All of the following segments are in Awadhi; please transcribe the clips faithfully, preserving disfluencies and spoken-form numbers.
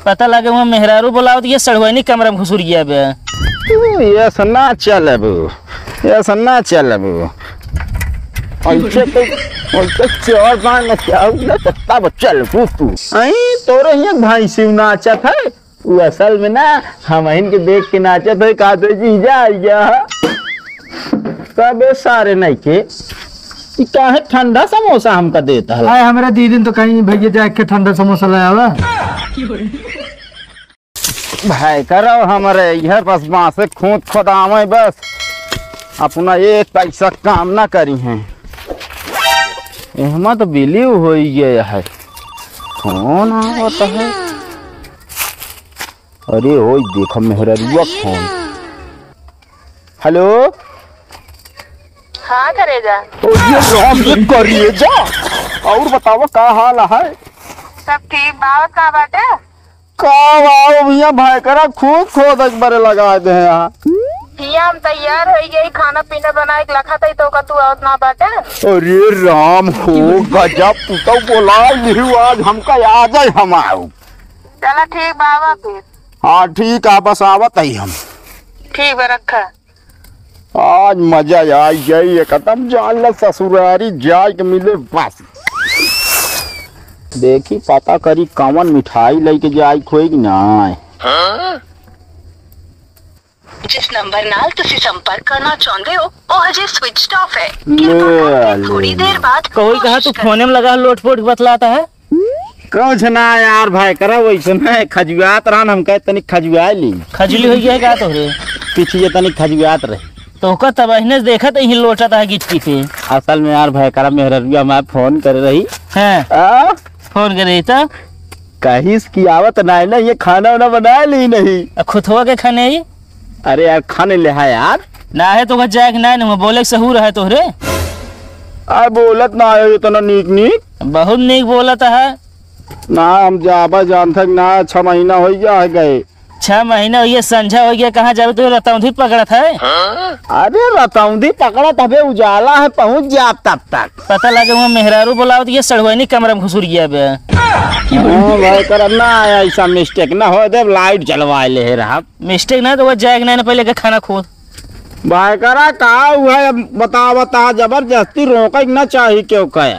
पता लगे हुआ मेहरारू बोलावत, ये सड़ुआइनी कमरा में घुसुर गया बे। तू ऐसा ना चलबू, ऐसा ना चलबू। ऐसे तो, ऐसे चार पाँच ना क्या हुआ, तब चलबू तू। आई तोरे हियाँ भैंसी नाचत है, वो असल में ना हमहिन के देख के नाचत है, का तो जीजा आ गया। तबे सारे नहीं के, ई काहे ठंडा समोसा हमका देत हला? आए, हमरा दीदी तो कहीं भैया जाए के ठंडा समोसा ले आवा। भाई करो हमरे इधर बस बांसे खोद खोदावे बस, अपना एक पैसा काम ना करी हैं। एहमा तो बिलीव हो गया है, कौन आवत है? अरे ओए देखो मेहररुआ फोन। हेलो। हाँ करेजा। ओ ये राम ये करेजा। और बतावा का हाल है? सब ठीक बा, और का बाटे? का बाओ भैया, भाई करा खूब खोद एक बारे लगा दे हैं यहाँ। भैया हम तैयार हो गई, खाना पीना बनाए के लखा तई तो का तू आवत ना बाटे? अरे राम हो, गजब तू तो बोला लिहू आज हमका, आ जाए हम आओ। चला ठीक बा, आवा फिर। हाँ ठीक है, बस आवत ही हम। ठीक बा, रखा। आज मजा आई जाई एकदम, जान ला ससुरारी जाए के मिले बस। देखी पता करी कवन मिठाई लेके जाए खोई कि ना। जिस नंबर नाल तुसी संपर्क करना चाहते हो, वो हजे switched off है। कृपया ले, थोड़ी ले, देर ले। बाद कोई कहा तू कोशिश करें। फोने में लगा लोट पोट बतलाता है। कुछ ना यार भाई, करा वैसे में खजुआत रहन, हम कहे तनी खजुआ ली। खजुली हो गया है का तोहरे? पीछे ये तनी खजुआत रहे। तो ओकर तब अहिने से देखत यहीं लोटत है गिट्टी पे। असल में यार भाई, करा मेहररुआ हमार फोन करे रही। हाँ। आ? फोन करे रही तो? कहिस कि आवत ना है ना, ये खाना वाना बना ली नहीं। आ खुथवा के खाने ही? अरे यार, खाने ले है यार। ना है तो ओकर जाए के ना, ना बोले के सहूर है तोहरे। आ बोलत ना है इतना नीक नीक। बहुत नीक बोलत है। ना, हम जाबा जानत है कि ना, छह महीना हो गया है गए। छह महीना हो गया, संझा हो गया, कहाँ जाबे तू, रतौंधी पकड़त है? अरे रतौंधी पकड़त हबे, उजाला है, पहुँच जाब तब तक। पता लगे हुआ मेहरारू बोलावत, ये सड़ुआइनी कमरा में घुसुर गया बे। हाँ भाई, करब ना, ऐसा mistake ना हो दे, light जलवा ले रहा। Mistake ना तो वो जाए कि नहीं, ना पहले के खाना खोद। भाई करा का हुआ है, बतावत है, जबरदस्ती रोके के ना चाही क्यों कहे।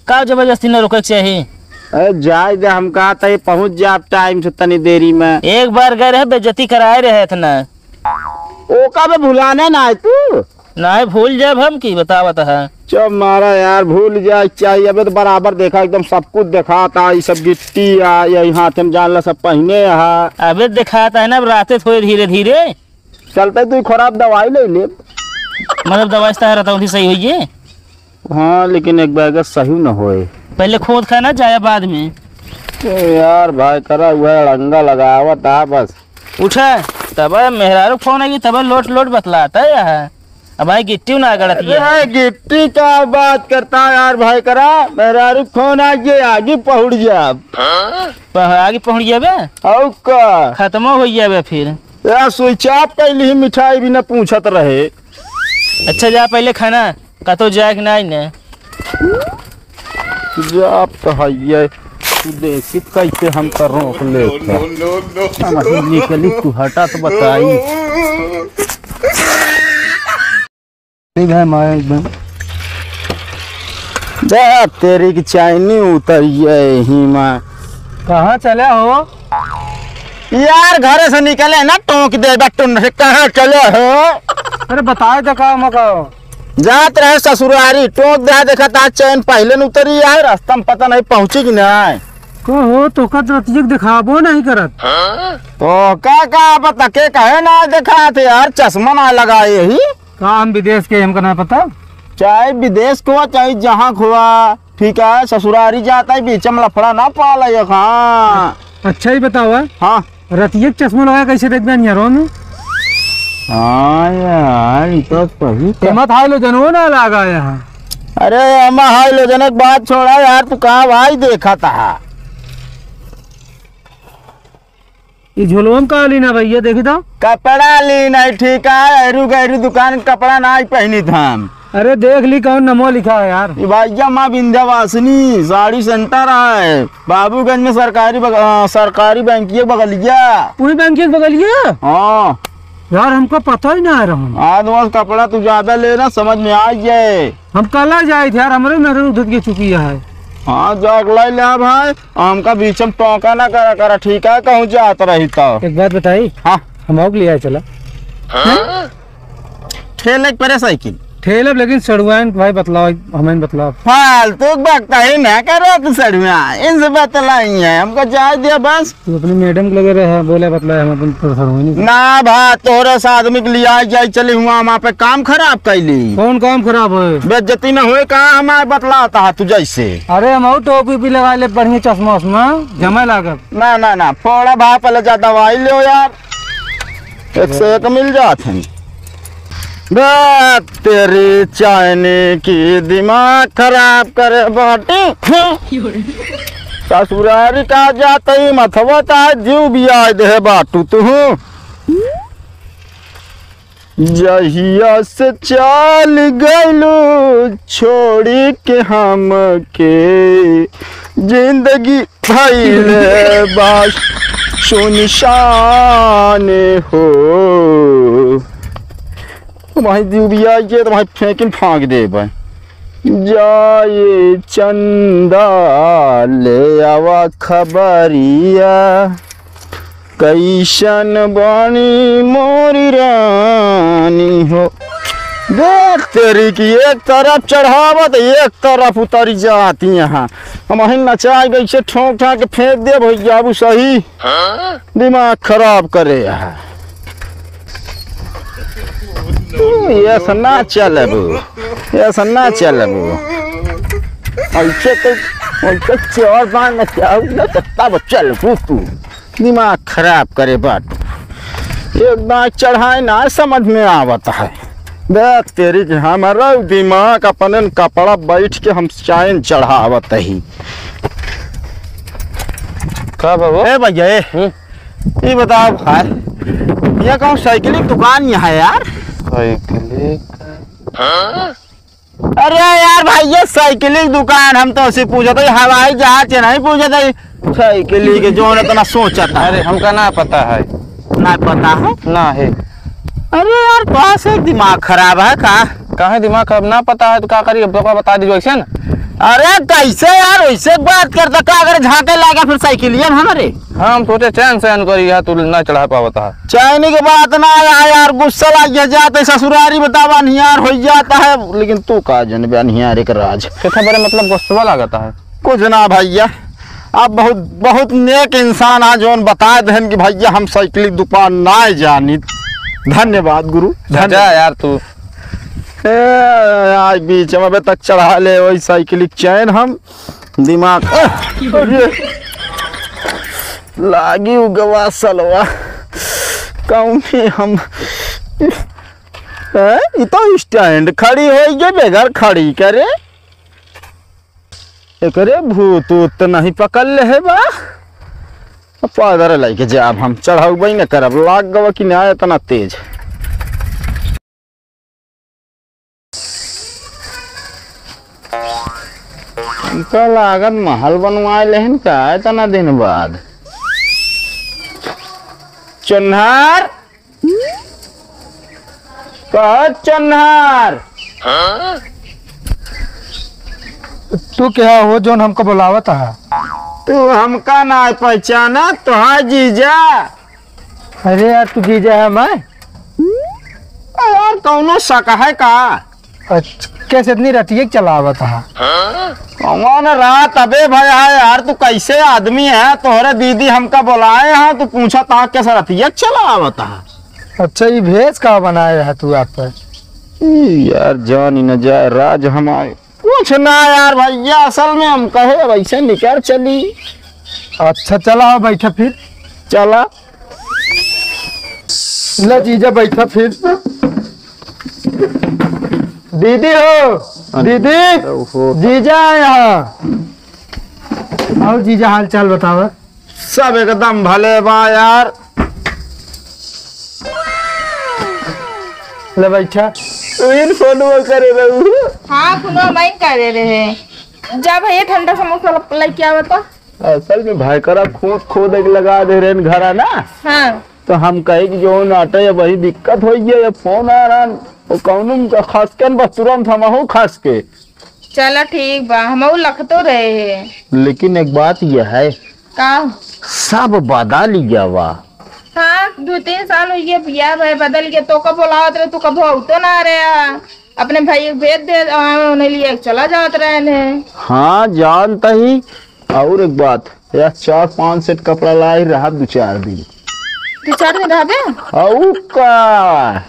का जबरदस्ती न रोके के चाही? अरे जाए दे, हम कहा था ये पहुँच जाब time से तनी देरी में। एक बार गए रहे, बेइज्जती कराए रहे थे ना। ओका बे भुलाने ना है तू? ना है, भूल जाब हम की, बतावत है। चुप मारा यार, भूल जाए के चाही। अबे तो बराबर देखा, एकदम सब कुछ देखा था, ये सब गिट्टी आ, यही हाथ में जान ला सब पहने हा। अबे दिखाता है ना, अब राते थोड़े धीरे धीरे। चलते तू खराब दवाई ले ले। मतलब दवाई से रहता हूँ सही होइए। हाँ, लेकिन एक बार अगर सही न होए। पहले खोद खा ना, जाया बाद में। ए यार, भाई करा हुआ है, अड़ंगा लगावत आ बस। उठा, तब मेहरारू फोन आई, तब लोट लोट बतलाता है यहाँ। अब भाई गिट्टी ना गड़त ये। अरे गिट्टी का बात करता है यार, भाई करा, मेहरारू फोन आ गए, आगे पहुड़ गया अब। प-, आगे पहुड़ गया बे? और का? खत्म हो गया बे फिर। यार switch off कैली ही, मिठाई भी ना पूछत रहे। अच्छा जा पहले खाना, कतो जाए के नाई ने। जा तो हइये, तू देखी कैसे हम तो रोक लेत है। हम ही निकली, तू हटा तो बताई। नहीं भाई, मैं एकदम जा तेरी की चैनी उतरिए ही माँ। कहाँ चले हो? यार, घरे से निकले ना, टोंक दे बा टुन से, कहाँ चले हो? अरे, बताए तो का मका हो? जात रहे ससुरारी, टोंक दे, देखा ता चैन पहले न उतरी है, रास्ता में पता नहीं पहुँची कि नहीं। को हो, तो का तो रतिया के दिखाबो नहीं करत। तो का, का बता के कहे ना दिखात यार, चश्मा ना लगाए ही। का हम विदेश के, हमका ना पता। चाहे विदेश को, चाहे जहाँ खुआ, ठीक है, ससुरारी जाता है, बीच में लफड़ा ना पाला ये, हाँ। अच्छा ही बतावा। हाँ। रतिया के चश्मा लगा कैसे देखबे नियरो में? हाँ यार, ये तो सही कहा। एमा तो halogen वो ना लगा यहाँ। अरे, एमा halogen के बात छोड़ा यार, तू कहाँ भाई देखा था? ई झोलवा में का लीना भैया, देखी तो। कपड़ा लीना है, ठीक है, हरू गहरू दुकान के कपड़ा ना ही पहनी था हम। अरे देख ली कौन नमो लिखा है यार। ई भैया माँ विंध्यवासिनी साड़ी सेंटर है, बाबूगंज में सरकारी बग-, अ, सरकारी बैंक के बगलिया। वही बैंक के बगलिया? हाँ। यार हमको पता ही ना है रहन। आज वहाँ कपड़ा तू ज्यादा लेना, समझ में आ जाए। हम कल आ जाए थे यार, हमरे मेहरारू धुत के चुकी है। हाँ, जाके लाई ले भाई, हमका बीच में टोका ना करा करा, ठीक है? कहूँ जात रही तो। एक बात बताई। हाँ। हम आउक ले आए चला। हाँ? ठेले के परे साइकिल। ठेलब लेकिन सड़ुआइन भाई बतलाओ, हमें बतलाओ। फालतू बकता ही ना करो तू सड़ुआ, इनसे बतलाई है, हमको जाए दिया बस। तू अपनी मैडम के लगे रहे, बोले बतलाए, हम अपन प्रोफेसर होई नहीं। ना भा, तोरे से आदमी के लिए आई जाई चली हुआ, हम पे काम खराब कैली। कौन काम खराब है? बेइज्जती न होए का हमारे बतलाता है तू जैसे। अरे हम और टोपी भी लगा ले, बढ़िया चश्मा उश्मा, जमे लागब। ना, ना, ना, फोड़ा भा, पहले जा दवाई लो यार। एक से एक मिल जात हैं। बे तेरी चाइनी की दिमाग खराब करे बाटी। ससुरारी का जात ही मथवा ता जीव बियाह दे बाटू तू। जहिया से चल गइलू छोड़ी के हमके, जिंदगी भइले बा सुनसान हो। वहीं जीव बियाह के तो वहीं फेंकिन फांक देबे। जाए चंदा ले आवा खबरिया, कैसन बानी मोरी रानी हो। देख तेरी की एक तरफ चढ़ावत, एक तरफ उतरी जाती यहाँ। हम अहिन नचाए गई से ठोंक ठाक के फेंक दे भैया, अब सही दिमाग खराब करे यहाँ। तू ऐसा ना चलबू, ऐसा ना चलबू। ऐसे तो, ऐसे चार बार नचाऊ ना तो तब चलबू तू। दिमाग खराब करे बाट। एक दांत चढ़ाए ना समझ में आवत है। देख तेरी के हमारा दिमाग अपन कपड़ा बैठ के हम चैन चढ़ावत ही। का बाबू? ए भैया, ए, हम्म? ये बताओ भाई, ये कौन साइकिल की दुकान यहाँ है यार? साइकिल का? अरे यार भाई, ये साइकिल की दुकान, हम तो उसे पूछत है, हवाई जहाज से नहीं पूछत है, साइकिल के जोन इतना सोचत है। अरे, हमका ना पता है। ना पता है? ना है। अरे यार, तो से दिमाग खराब है का? काहे दिमाग खराब? ना पता है तो का करी, अब तो का बता दीजिए ऐसे ना। अरे कैसे यार, वैसे बात करता, का करे, झांके लागे फिर साइकिलिया में हमारे। हाँ, हम सोचे चैन से अन करी, यहाँ तू ना चढ़ा पावता है। चैनी के बात ना आया है यार, गुस्सा लग गया, जाते ससुरारी बतावा निहार हो जाता है, लेकिन तू का जनबे निहार एक राज। कितना बड़े मतलब गुस्सा लागता है। कुछ ना भैया, आप बहुत, बहुत नेक इंसान आ, जोन बता देहन कि भैया हम साइकिल की दुकान ना जानी। धन्यवाद गुरु, जा, धन्यवाद। जा यार तू। ए, आज बीच में अबे तक चढ़ा ले वही साइकिल की चैन हम दिमाग, अ, अरे, लागी उगवा सलवा। कहूँ में हम, ए, ई तो स्टैंड खड़ी होई गई, बेगर खड़ी करे। एकरे भूत ऊत तो नहीं पकड़ ले है बा? अब पैदल लेके जाब हम, चढ़ाऊ बई न करब, लाग गवा कि ना इतना तेज। इनका लागत महल बनवाए लेहन का इतना दिन बाद। चोन्हार, कह चोन्हार। तू क्या हो जोन हमको बुलावत है? तू हमका ना पहचाना, तो है जीजा। अरे यार, तू जीजा है मैं? अरे यार, कौनो शक है का? अच्छा, कैसे इतनी रतिये चलावत है? कौन रात अबे भया है यार, तू कैसे आदमी है? तोहरे दीदी हमका बुलाए हैं, तू पूछा था कैसे रतिये चलावत है? अच्छा, ये भेष का बनाए है तू आप पर? ई यार, जान ही न जाए राज हमारे। कुछ ना यार भैया, असल में हम कहे वैसे निकर चली। अच्छा, चला हो, बैठा फिर। चला। ले जीजा, बैठा फिर। दीदी हो, हाँ। दीदी, ओहो। जीजा है यहाँ। और जीजा, हाल चाल बतावा। सब एकदम भले बा यार। ले बैठा। तू ही फोनवा करे रहू। हाँ, फोनवा मैं करे रहे। जा भैया, ठंडा समोसा ल-, लेके आवा तो। असल में भाई करा खोद खोद के लगा दे रहे घर ना। हाँ। तो हम कहे कि जो नाटे अब वही दिक्कत हो गया, ये फोन आ रहा, वो कौनो का खस के न बस तुरंत हमहू खस के। चला ठीक बा, हमहू लखतो रहे हैं। लेकिन एक बात यह है, का? सब बदल गया बा। हाँ, दो तीन साल हो गया, बियाह भय बदल गया, तो कब बोलावत रहे, तू कब होतो ना रहे, अपने भाई के भेज दे, आ, उन्हें लिए चला जात रहे ने। हाँ, जानता ही। और एक बात, यह चार पांच सेट कपड़ा लाई रहा दो चार दिन। दो चार दिन रहबे? और का?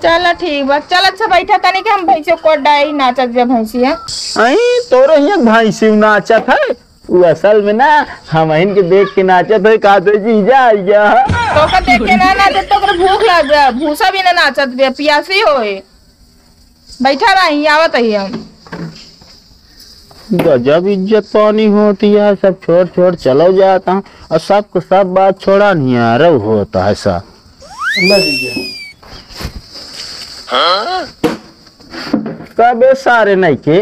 चल ठीक बा, चल अच्छा बैठा तनी के हम भैंसियों को डाई नाचत बे भैंसिया। आई तोरे हियां भैंसी नाचत है, वो असल में ना हमहिन के देख के नाचत है, का तो जीजा आ गया। तो का देख के ना नाचत तो ओकरे भूख लग गया, भूसा भी ना नाचत बे, पियासी होए। बैठा रही, आवत ही हम। गजब इज्जत पानी होती है, सब छोड़ छोड़ चलो जाता हूँ। और सबको सब बात छोड़ा नहीं है, रव होता है सा। ले लीजिए। कबे सारे नहीं के,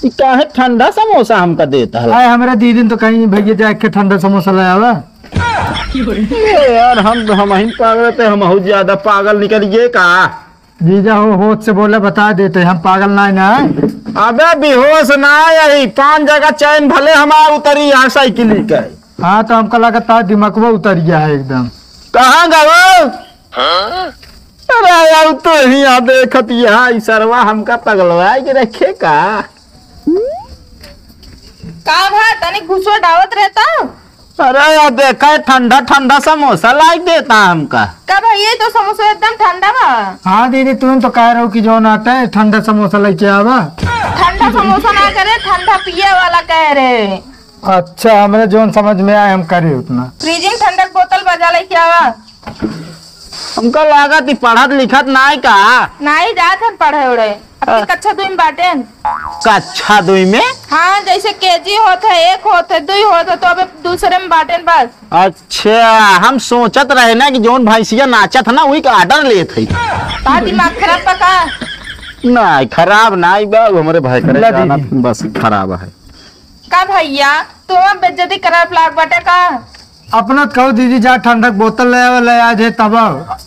ई काहे ठंडा समोसा हमका देता है? आए, हमरा दीदी तो कहीं भैया जाके ठंडा समोसा ले आवा। ए यार, हम तो हम ही पागल थे, हम बहुत ज्यादा पागल निकल गए का? जीजा हो, होश से बोले, बता देते, हम पागल ना ना है। अबे बेहोश ना है, यही पाँच जगह चैन भले हमार उतरी यहाँ साइकिल के। हाँ, तो हमका लगता है दिमागवा उतर गया है एकदम। कहाँ गयो? अरे यार, तो ही यहाँ देखत यहाँ ई सरवा हमका पगलवा के रखे का? का भा, तनी घुसवा डावत रहता? अरे यार, देखा है, ठंडा ठंडा समोसा लाइक देता हमका। का भैया, तो समोसा एकदम ठंडा बा। हाँ दीदी, तुम तो कह रहे हो कि जो नाटे ठंडा समोसा लेके आवा। ठंडा समोसा ना करे, ठंडा पिए वाला कह रहे। अच्छा, हमरे जोन समझ में आए, हम करे उतना। फ्रीजिंग ठंडक बोतल बजा लेके आवा। हमका लागत ही पढ़त लिखत नाय का? नाई जात हन पढ़े उड़े। अब हाँ। कक्षा दुई में बाटेन। कक्षा दुई में? हाँ, जैसे केजी होत है, एक होत है, दुई होत है, तो अबे दूसरे में बाटेन बस। अच्छा, हम सोचत रहे ना कि जौन भैंसिया नाचत है ना, वही का ऑर्डर लेत है। का दिमाग खराब बा का? नाई, खराब नाई बा, हमरे भाई करे ला जाना दीदी। बस खराब है। का भैया, तू हम बेइज्जती करब लाग बाटे का? अपना तो कहू दीदी, जा ठंडा के बोतल ले आवे, ले आ जे तब आओ।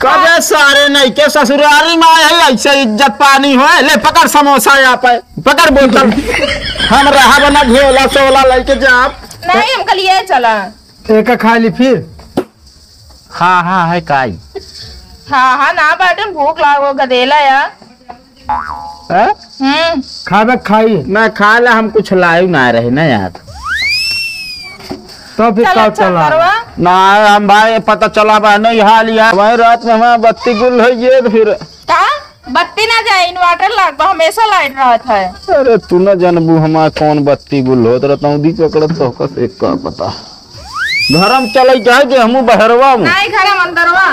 कबे सारे नहीं के ससुरारी में आए हैं, ऐसे इज्जत पानी होए। ले पकड़ समोसा यहाँ पे, पकड़ बोतल। हम रहा बना झोला सोला लेके जा। नहीं, हमका लिए चला। एक खा ली फिर। हाँ, हाँ, है काई। हाँ, हाँ, ना बाटे, भूख लागो, गदेला या। हैं? हम्म। खाबे खाई। ना खा ले, हम कुछ लाए ना रहे ना यार। तो फिर चल, का अच्छा, चला? करवा। ना, हम भाई पता चला बा नहीं हाल यार। वही रात में हमारा बत्ती गुल हो गए तो फिर। का? बत्ती ना जाए, inverter लाग बा, हमेशा लाइट रहत है। अरे तू ना जानबू हमार कौन बत्ती गुल होत रहता हूँ, दी पकड़त तो का से का पता। घर में चले जाए जे हमू बहरवा में। नहीं, घर में अंदरवा।